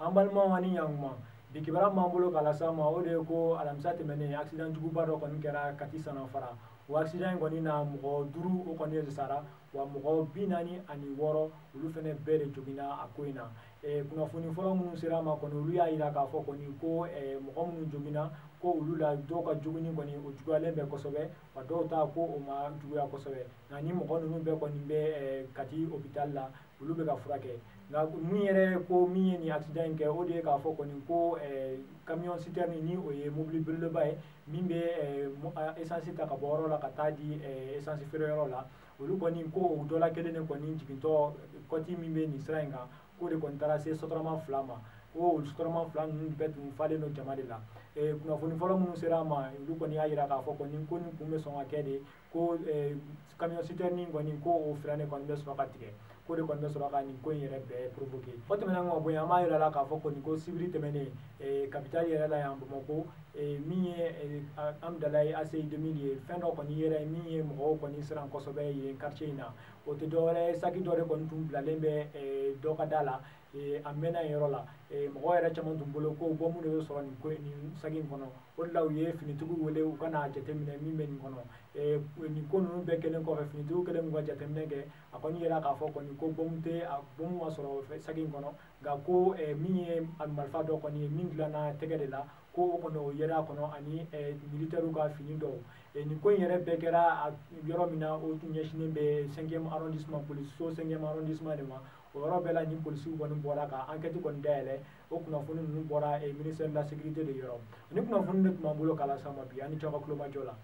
An balimaw ani ɲankuma, bi kibaruya b'an bolo k'a lase aw ma, o de ye ko alamisa tɛmɛnen, accident juguba dɔ kɔni kɛra Kati Sanafara. O accident in kɔni na, mɔgɔ 5 o kɔni de sara, wa mɔgɔ 46 olu fɛnɛ bɛɛ de joginna a ko in na. Kunnafoni fɔlɔ minnu sera a ma kɔni, olu y'a yira k'a fɔ kɔni ko mɔgɔ minnu joginna, ko olu la dɔw ka jogini kɔni o juguyalen bɛ kosɛbɛ, wa dɔw ta ko o ma juguya kosɛbɛ. Nka ni mɔgɔ ninnu bɛɛ kɔni bɛ Kati hôpital la, olu bɛ ka furakɛ. Nka min yɛrɛ ko min ye nin accident in kɛ, o de ye k'a fɔ kɔni ko camion citerne, ni o ye mobili belebeleba ye min bɛ essence ta ka bɔ yɔrɔ la ka taa di essence feere yɔrɔ la, olu kɔni ko o dɔ la kelen de kɔni jigintɔ kɔti min bɛ nin sira in kan, k'o de kɔni taara se sotarama 2 ma. Ko sotarama 2 ninnu bɛɛ tun falen don jama de la. Kunnafoni fɔlɔ minnu sera a ma, olu kɔni y'a yira k'a fɔ kɔni ko nin kun bɛ sɔn ka kɛ de ko camion citerne kɔni ko o frein de kɔni bɛ sɔrɔ ka tigɛ, k'o de kɔni bɛ sɔrɔ ka nin ko in yɛrɛ bɛɛ provoquer. O tɛmɛnen kɔ bɔ yen, an b'a yira la k'a fɔ kɔni ko sibiri tɛmɛnen, capitale yɛrɛ la yan Bamakɔ, min ye Amudalayi ACI 2000 ye, fɛn dɔ kɔni yɛrɛ min ye mɔgɔw kɔni siran kosɛbɛ yen quartier in na, o tɛ dɔwɛrɛ ye, saki dɔ de kɔni tun bilalen bɛ dɔ ka da la. A mɛnna yen yɔrɔ la, mɔgɔ yɛrɛ caman tun bolo ko bɔnbu de bɛ sɔrɔ nin ko nin saki in kɔnɔ. O de la u ye finitigiw wele u ka n'a jateminɛ min bɛ nin kɔnɔ. Nin ko ninnu bɛɛ kɛlen kɔfɛ, finitigiw kɛlen k'u ka jateminɛ kɛ, a kɔni yera k'a fɔ kɔni ko bɔnbu tɛ, bɔnbu ma sɔrɔ saki in kɔnɔ, nka ko min ye marifa dɔ kɔni ye min dilanna tɛgɛ de la, ko o kɔni o yera a kɔnɔ, ani militaires ka fini dɔw. Nin ko in yɛrɛ bɛɛ kɛra yɔrɔ min na, o tun ɲɛsinnen bɛ 5e arrondissement, polisiso 5e arrondissement de ma. O yɔrɔ bɛɛ la, nin polisiw kɔni bɔra ka enquête kɔni dayɛlɛ. O kunnafoni ninnu bɔra ministère de la sécurité de yɔrɔ. Ni kunnafoni de tun b'an bolo k'a lase aw ma bi. An ni ce aw ka tulomajɔ la.